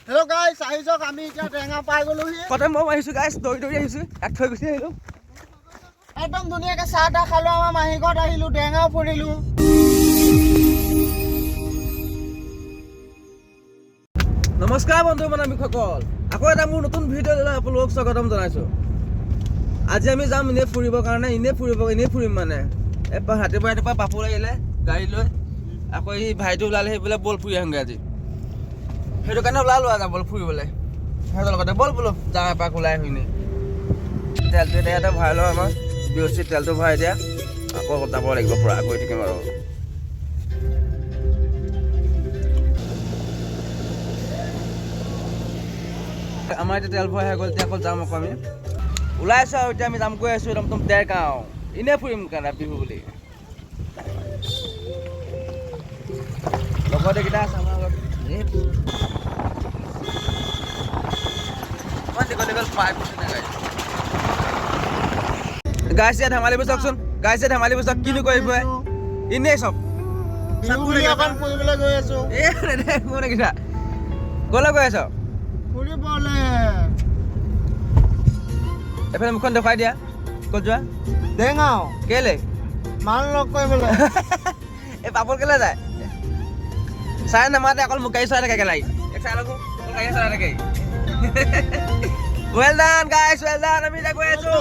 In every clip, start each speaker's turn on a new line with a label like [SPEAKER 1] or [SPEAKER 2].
[SPEAKER 1] Hello' গাইছ, আহি যাওক, আমি এতিয়া টেঙা পাই গ'লোহি।
[SPEAKER 2] প্ৰথম মই আহিছোঁ গাইছ, দৌৰি দৌৰি আহিছোঁ, ইয়াত থৈ গুচি আহিলোঁ।
[SPEAKER 1] একদম ধুনীয়াকৈ চাহ তাহ খালোঁ, আমাৰ মাহী ঘৰত আহিলোঁ, টেঙাও ফুৰিলোঁ।
[SPEAKER 2] নমস্কাৰ বন্ধু বান্ধৱীসকল, আকৌ এটা মোৰ নতুন ভিডিঅ' আপোনালোকক স্বাগতম জনাইছোঁ। আজি আমি যাম এনেই ফুৰিবৰ কাৰণে, এনেই ফুৰিব, এনেই ফুৰিম মানে। এপাক ৰাতিপুৱা ৰাতিপুৱা পাপু আহিলে গাড়ী লৈ, আকৌ এই ভাইটো ওলালে, সেই বোলে ব'ল ফুৰি আহোঁগৈ আজি। সেইটো কাৰণে ওলালোঁ আৰু যাবলৈ ফুৰিবলৈ সিহঁতৰ লগতে। ব'ল বোলো যাওঁ এপাক ওলাই আহোঁ এনেই। তেলটো এতিয়া ইয়াতে ভৰাই লওঁ, আমাৰ বি তেলটো ভৰাই দিয়া, আকৌ যাব লাগিব, পূৰা গৈ থাকিম আৰু। আমাৰ এতিয়া তেল ভৰাই হৈ গ'ল, এতিয়া অকল যাম আকৌ আমি ওলাইছোঁ আৰু এতিয়া আমি যাম গৈ আছোঁ একদম দেৰগাঁও, এনেই ফুৰিম কাৰণে বিহু বুলি। লগতে এইকেইটা আছে আমাৰ লগত। এই ইমান দীঘল দীঘল পাইপ আছে নে গাড়ী। গাইছে ধেমালিবোৰ চাওকচোন, গাইছে ধেমালিবোৰ চাওক, কিনো কৰিব এনেই চব।
[SPEAKER 1] বিহু বুলি অকণ ফুৰিবলৈ গৈ আছোঁ।
[SPEAKER 2] এই কোন এইকেইটা? ক'লৈ গৈ আছ?
[SPEAKER 1] ফুৰিবলৈ।
[SPEAKER 2] এইফালে মুখখন দেখুৱাই দিয়া, ক'ত যোৱা?
[SPEAKER 1] দেৰগাঁও।
[SPEAKER 2] কেলে?
[SPEAKER 1] মানুহ লগ কৰিবলৈ।
[SPEAKER 2] এই পাপৰ কেলে যায় চাই নামাতে, অকল মোক গাড়ী চলাই থাকে কেলাই। চাই লওঁ, অকল গাড়ী চলাই থাকে। Well done guys, well done. আমি এতিয়া গৈ আছো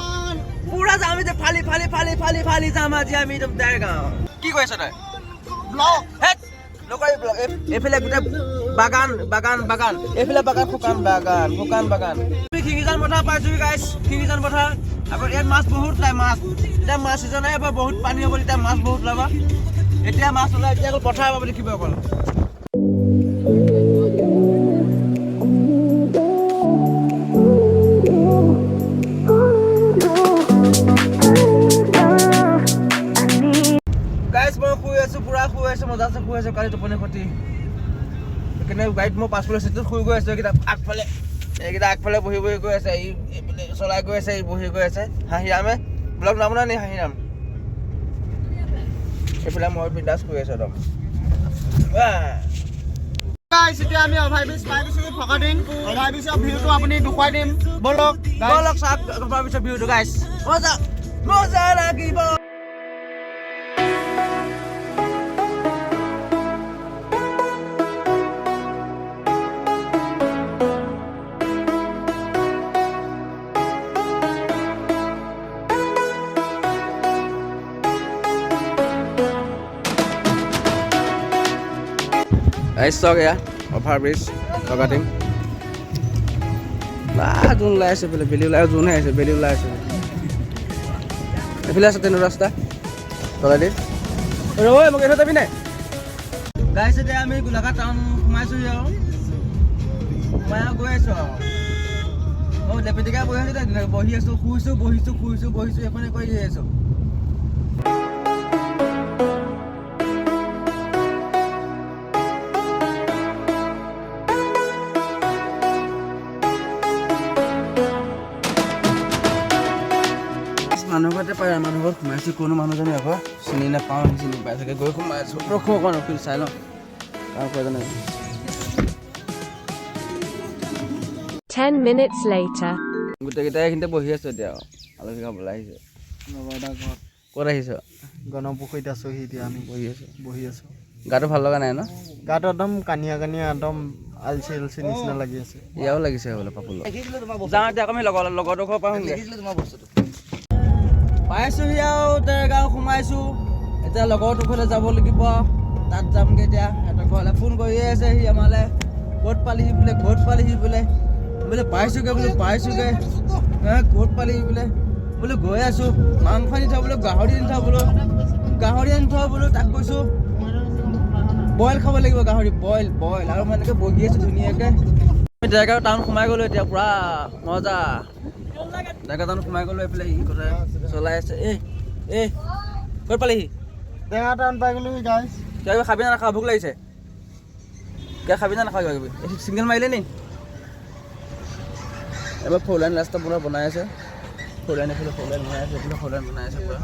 [SPEAKER 2] পুৰা যাম, আমি ফালি ফালি ফালি ফালি ফালি যাম আজি আমি একদম দেৰগাঁও। কি কৈ আছ তই?
[SPEAKER 1] ব্লগ।
[SPEAKER 2] হেত, নকৰিবি ব্লগ। এইফালে গোটেই বাগান বাগান বাগান, এইফালে বাগান, শুকান বাগান, শুকান বাগান। আমি শিঙিজান পথাৰ পাইছোঁ গাইছ, শিঙিজান পথাৰ। আকৌ ইয়াত মাছ বহুত ওলায় মাছ। এতিয়া মাছ ছিজন আহিব, বহুত পানী হ'ব, তেতিয়া মাছ বহুত ওলাব। এতিয়া মাছ ওলাই, এতিয়া অকল পথাৰ পাব দেখিব অকল। গাইছ, মই শুই আছোঁ, পুৰা শুই আছোঁ, মজাছে শুই আছোঁ। কালি টোপনি খতি, সেইকাৰণে গাড়ীত মই পাছফালে চিটটোত শুই গৈ আছোঁ। এইকেইটা আগফালে, এইকেইটা আগফালে বহি বহি গৈ আছে, এই এইপিনে চলাই গৈ আছে, এই বহি গৈ আছে। হাঁহিৰামে ব্লগ নাবনা নি হাঁহিৰাম? এইফালে মই বিন্দাছ শুই আছোঁ একদম।
[SPEAKER 1] গাইছ, এতিয়া আমি অভাৰ ব্ৰিজ পাই গৈছোঁ, ফকাটিং অভাৰ ব্ৰিজৰ ভিউটো আপুনি দেখুৱাই দিম, ব'লক।
[SPEAKER 2] ব'লক চাওক পিছত ভিউটো গাইছ, মজা মজা লাগিব। এই চাওক, এয়া অভাৰ ব্ৰিজ ফকাটিং। জোন ওলাই আছে এইফালে, বেলি ওলাই জোনহে আহিছে, বেলি ওলাই আছে। এইফালে আছে ট্ৰেইনৰ ৰাস্তা তলেদি। ঐ, মোক এইফালে যাবি নাই? গাইছ, এতিয়া আমি গোলাঘাট টাউন সোমাইছোহি আৰু সোমাই আৰু গৈ আছোঁ আৰু। মই লেপেটিকা বহি আছোঁ দেই, ধুনীয়াকৈ বহি আছোঁ, শুইছোঁ, বহিছোঁ, শুইছোঁ, বহিছোঁ, এইখনে কৰি আছোঁ। মানুহ ঘৰতে পাই, মানুহ ঘৰত সোমাইছোঁ। কোনো মানুহজনী আকৌ চিনি নাপাওঁ, চিনি পাই চাগে। গৈ সোমাই আছোঁ, ৰখোঁ অকণ, ৰখি চাই লওঁ কাৰ প্ৰয়োজন।
[SPEAKER 3] 10 minutes later.
[SPEAKER 2] গোটেইকেইটাই এইখিনিতে বহি আছোঁ এতিয়া আৰু আলহী খাবলৈ আহিছে।
[SPEAKER 1] লগৰ এটা ঘৰত।
[SPEAKER 2] ক'ত আহিছ?
[SPEAKER 1] গণপুখুৰীত আছোহি এতিয়া আমি।
[SPEAKER 2] বহি আছোঁ।
[SPEAKER 1] বহি আছোঁ।
[SPEAKER 2] গাটো ভাল লগা নাই ন?
[SPEAKER 1] গাটো একদম কানিয়া কানিয়া, একদম আলচি আলচি নিচিনা লাগি আছে।
[SPEAKER 2] ইয়াও লাগিছে বোলে পাপুল। যাওঁ এতিয়া আকৌ আমি লগৰ লগৰটোৰ ঘৰ পৰা আহোঁগৈ। পাইছোহি আৰু দেৰগাঁও সোমাইছোঁ। এতিয়া লগৰটোৰ ঘৰলৈ যাব লাগিব, তাত যামগৈ এতিয়া। সিহঁতৰ ঘৰলৈ ফোন কৰিয়ে আছে সি আমালৈ, ক'ত পালিহি বোলে, ক'ত পালিহি বোলে। বোলে পাইছোগৈ বোলে, পাইছোগৈ। ক'ত পালিহি বোলে, বোলো গৈ আছোঁ। মাংস আনি থ বোলো, গাহৰি আনি থ বোলো, গাহৰি আনি থ বোলো। তাক কৈছোঁ বইল খাব লাগিব গাহৰি, বইল বইল। আৰু মই এনেকৈ বহি আছোঁ ধুনীয়াকৈ। আমি দেৰগাঁও টাউন সোমাই গ'লোঁ এতিয়া, পূৰা মজা। দেৰগাঁও টাউন সোমাই গ'লোঁ। এইফালে ই কথা চলাই আছে। এই এই, ক'ত পালিহি?
[SPEAKER 1] টেঙা টাউন পাই গ'লোহি গাইছ।
[SPEAKER 2] কিবা কিবি খাবি না নাখাওঁ? ভোক লাগিছে। কিবা খাবি না নাখাওঁ? কিবা কিবি চিংগল মাৰিলে নি? এবাৰ ফ'ৰ লাইন ৰাস্তা পুৰা বনাই আছে, ফ'ৰ লাইন এইফালে ফ'ৰ লাইন বনাই আছে, এইফালে ফ'ৰ লাইন বনাই আছে পুৰা।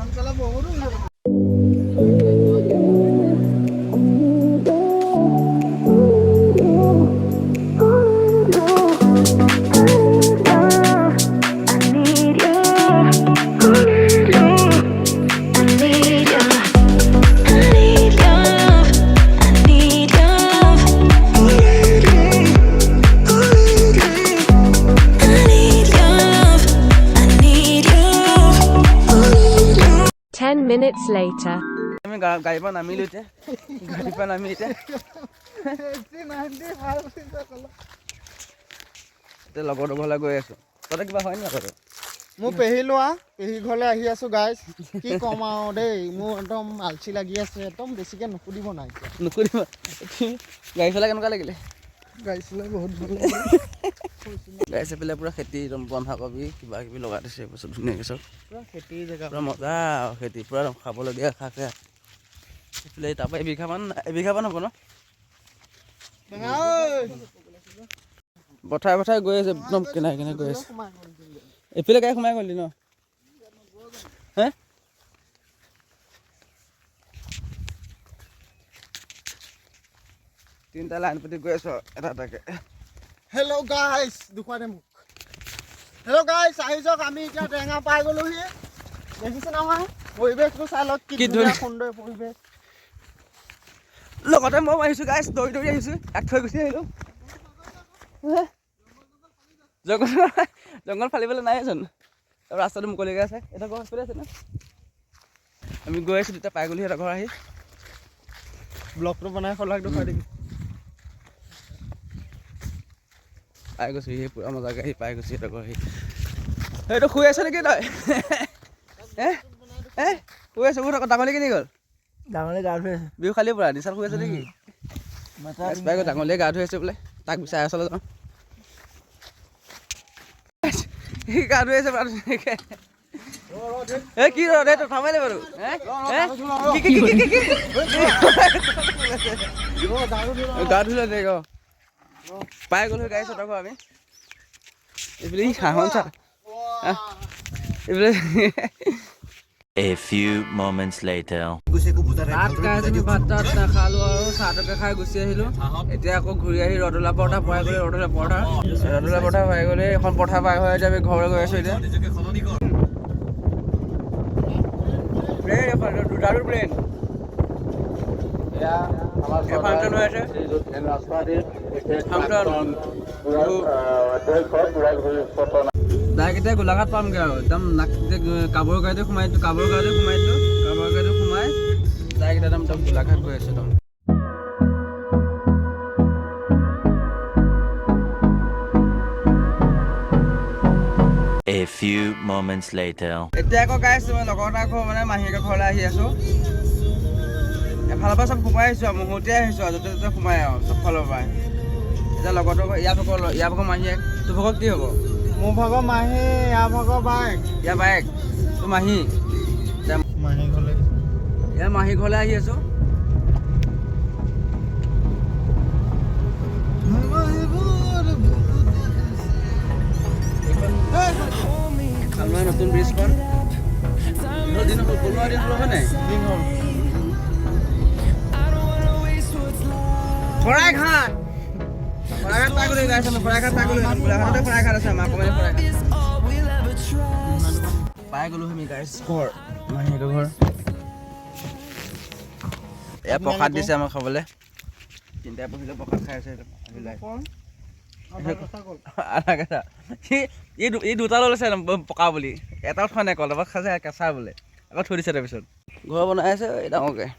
[SPEAKER 3] minutes later.
[SPEAKER 2] আমি গাড়ীৰ পৰা নামিলোঁ এতিয়া, গাড়ীৰ পৰা নামি এতিয়া এতিয়া লগৰটোৰ ঘৰলৈ গৈ আছোঁ। তহঁতে কিবা হয় নি আগতে?
[SPEAKER 1] মোৰ পেহী লোৱা পেহী ঘৰলৈ আহি আছো গাইজ। কি ক'ম আৰু দেই, মোৰ একদম আলচি লাগি আছে একদম, বেছিকৈ নুসুধিব নাই এতিয়া।
[SPEAKER 2] নুসুধিব। গাড়ী চলাই কেনেকুৱা লাগিলে?
[SPEAKER 1] গাড়ী চলাই বহুত ভাল।
[SPEAKER 2] গাড়ী চাই পূৰা খেতি একদম বন্ধাকবি কিবা কিবি লগাই দিছে এইবোৰ চব ধুনীয়াকৈ চব।
[SPEAKER 1] পূৰা খেতিৰ জেগা।
[SPEAKER 2] পূৰা মজা আৰু খেতি পূৰা একদম খাবলগীয়া শাক সেয়া। এইফালে তাৰপৰা এবিঘামান হ'ব ন?
[SPEAKER 1] টেঙা ঐ।
[SPEAKER 2] পথাৰে পথাৰে গৈ আছে একদম কেনে কেনে গৈ আছে। এইফালে গাড়ী সোমাই গ'লি ন? হে, তিনিটা লাইন পাতি গৈ আছো এটা এটাকে।
[SPEAKER 1] হেল্ল' গাইজ, দেখুৱাই দে মোক। হেল্ল' গাইজ, আহি যাওক, আমি এতিয়া টেঙা পাই গ'লোহি। দেখিছে নহয় পৰিৱেশটো, চাই লওক কি
[SPEAKER 2] কি
[SPEAKER 1] ধুনীয়া
[SPEAKER 2] ধুনীয়া।
[SPEAKER 1] সুন্দৰ পৰিৱেশ।
[SPEAKER 2] লগতে ময়ো আহিছোঁ গাইজ, দৌৰি দৌৰি আহিছোঁ, ইয়াক থৈ গুচি আহিলোঁ। হে? জংঘল জংঘল ফালিবলৈ নাইচোন, ৰাস্তাটো মুকলিকৈ আছে। এটা ঘৰ সেইফালে আছে ন? আমি গৈ আছোঁ তেতিয়া পাই গ'লো সিহঁতৰ ঘৰ আহি।
[SPEAKER 1] ব্লগটো বনাই শলাগ দেখুৱাই দিবি।
[SPEAKER 2] পাই গৈছোঁ সি পূৰা মজাকৈ আহি পাই গৈছোঁ সিহঁতৰ ঘৰ আহি। সেইটো শুই আছ নেকি তই? হে হে, শুই আছ? বহুত আকৌ ডাঙলি কেনি গ'ল?
[SPEAKER 4] ডাঙৰে গা ধুই আছে।
[SPEAKER 2] বিহু খালি পূৰা নিচাত শুই আছে নেকি? পাই গ'ল, ডাঙলীয়ে গা ধুই আছে বোলে, তাক বিচাৰি আচলতে যাওঁ। সি গা ধুই আছে পুৰা ধুনীয়াকে। এ কি ৰ দে, তই থামাই বাৰু। হে হে, কি কি কি কি কি গা ধুলে দে গ। পাই গ'লো গাড়ী চতৰ ঘৰ আমি। এইফালে ই হাঁহন চা এইফালে।
[SPEAKER 5] A few moments later.
[SPEAKER 2] ভাত খাই আছো, ভাত তাত নাখালো আৰু চাহটোকে খাই গুচি আহিলোঁ। এতিয়া আকৌ ঘূৰি আহি ৰদলা পৰঠা পাই গ'লে, ৰদলা পৰঠা, ৰদলা পৰঠা পাই গ'লে, এখন পৰঠা পাই হৈ এতিয়া আমি ঘৰলৈ গৈ আছোঁ। এতিয়া প্লেন এখন দাৰুৰ প্লেন ফাংচন হৈ আছে, ফাংচন। ডাইৰেক্ট এতিয়া গোলাঘাট পামগৈ আৰু একদম নাক কাবৰৰ গাড়ীতে সোমাই দিলোঁ, কাবৰৰ গাড়ীতে সোমাই দিলোঁ, কাবৰৰ গাড়ীতে সোমাই ডাইৰেক্ট একদম একদম গোলাঘাট গৈ আছোঁ একদম।
[SPEAKER 5] A few moments later.
[SPEAKER 2] এতিয়া আকৌ গাইছ মই লগৰ এটা ঘৰ মানে মাহীয়েকৰ ঘৰলৈ আহি আছোঁ। এফালৰ পৰা চব সোমাই আহিছোঁ আৰু মহতিয়াই আহিছোঁ আৰু য'তে ত'তে সোমাই আৰু চব ফালৰ পৰাই। এতিয়া লগৰটো ইয়াৰ ভাগৰ, ইয়াৰ ভাগৰ মাহীয়েক, তোৰ ভাগৰ কি হ'ব?
[SPEAKER 1] মোৰ ভাগৰ মাহী, ইয়াৰ ভাগৰ বায়েক।
[SPEAKER 2] ইয়াৰ বায়েক, তোৰ মাহী। এতিয়া
[SPEAKER 1] মাহী ঘৰলৈ।
[SPEAKER 2] ইয়াৰ মাহী ঘৰলৈ আহি আছোঁ। আমাৰ নতুন ব্ৰিজখন হ'ল, দিন হ'ল বনোৱা, দিন হ'ল হয় নাই?
[SPEAKER 1] দিন হ'ল।
[SPEAKER 2] শৰাইঘাট, শৰাইঘাট পাই গ'লো গাইছ আমি, শৰাইঘাট পাই গ'লো। গোলাঘাটতে শৰাইঘাট আছে আমাৰ, অকণমানি শৰাইঘাট পাই গ'লো আমি গাইছ। ঘৰ মাহীয়েকৰ ঘৰ। এয়া প্ৰসাদ দিছে আমাক খাবলৈ, তিনিটাই বহিলে প্ৰসাদ খাই আছে। আহি আধা কেঁচা সি ই দুটা লৈ লৈছে একদম পকা বুলি, এটাও থোৱা নাই, কল তাৰপৰা খাইছে কেঁচা বোলে, আকৌ থৈ দিছে। তাৰপিছত ঘৰ বনাই আছে এই ডাঙৰকৈ।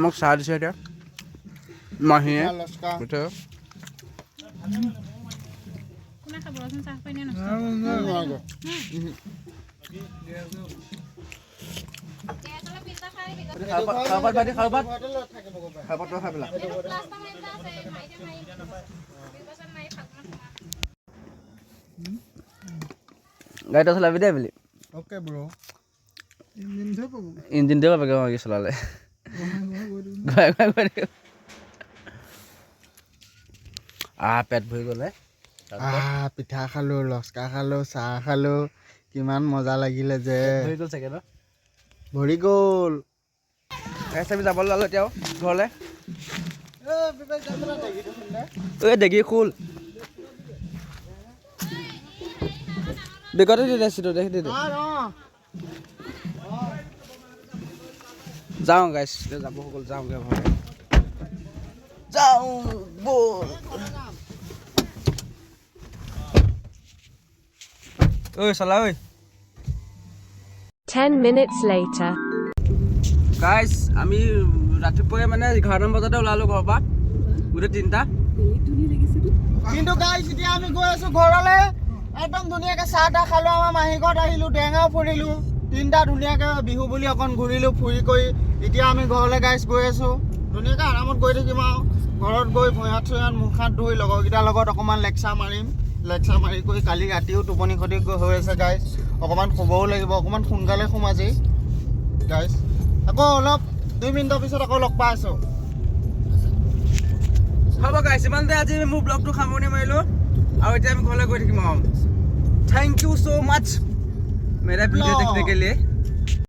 [SPEAKER 2] মোক চাহ দিছে এতিয়া মাহীয়ে।
[SPEAKER 1] লস্কা।
[SPEAKER 2] পিঠা।
[SPEAKER 6] কোনে খাব ৰচোন, চাহ পানী নষ্ট।
[SPEAKER 2] খাব ভাত, খাব ভাত, খাব তই খাই পেলা।
[SPEAKER 6] প্লাষ্টাৰ মাৰি আছে, মাৰি দে, মাৰি দুই মাৰি ফাগুনত সোমা।
[SPEAKER 2] গাড়ীটো চলাবি দেই বুলি।
[SPEAKER 1] অ'কে ব্ৰ।
[SPEAKER 2] ইঞ্জিনটোৱে পাবগৈ। অঁ, কি চলালে ঘূৰাই ঘূৰাই গৈ থাকিব। আহ, পেট ভৰি গ'লে।
[SPEAKER 1] আহ, পিঠা খালো, লস্কা খালো, চাহ খালো, কিমান মজা লাগিলে যে।
[SPEAKER 2] ভৰি গ'ল চাগে ন?
[SPEAKER 1] ভৰি গ'ল।
[SPEAKER 2] গাইছ, আমি যাব ওলালো এতিয়াও ঘৰলৈ। ঐ দেগী খোল, বেগতে দি দে, চিটো দে, দি দে। যাওঁ গাইছ, এতিয়া যাব হৈ গ'ল, যাওঁগৈ ঘৰলৈ, যাওঁ ব'ল। ঐ চলা ঐ।
[SPEAKER 3] 10 minutes later.
[SPEAKER 2] গাইছ, আমি ৰাতিপুৱাই মানে 11টামান বজাতে ওলালোঁ ঘৰৰ পৰা গোটেই তিনিটা।
[SPEAKER 1] কিন্তু গাইছ, এতিয়া আমি গৈ আছো ঘৰলৈ। একদম ধুনীয়াকৈ চাহ তাহ খালোঁ, আমাৰ মাহী ঘৰত আহিলোঁ, ডেঙাও ফুৰিলোঁ, তিনিটা ধুনীয়াকৈ বিহু বুলি অকণ ঘূৰিলোঁ ফুৰি কৰি। এতিয়া আমি ঘৰলৈ গাইছ গৈ আছোঁ। ধুনীয়াকৈ আৰামত গৈ থাকিম আৰু ঘৰত গৈ ভৰি হাত চৰি হাত মুখ হাত ধুই লগৰকেইটাৰ লগত অকণমান লেকচাৰ মাৰিম। লেকচাৰ মাৰি কৰি কালি ৰাতিও টোপনি ক্ষতি হৈ আছে গাইছ, অকণমান শুবও লাগিব। অকণমান সোনকালে শুম আজি গাইছ। আকৌ অলপ 2 মিনিটৰ পিছত আকৌ লগ পাই আছোঁ।
[SPEAKER 2] হ'ব গাইছ, ইমানতে আজি মোৰ ব্লগটো সামৰণি মাৰিলোঁ আৰু এতিয়া আমি ঘৰলৈ গৈ থাকিম। আৰু thank you so মাচ্চ मेरा वीडियो देखने के लिए।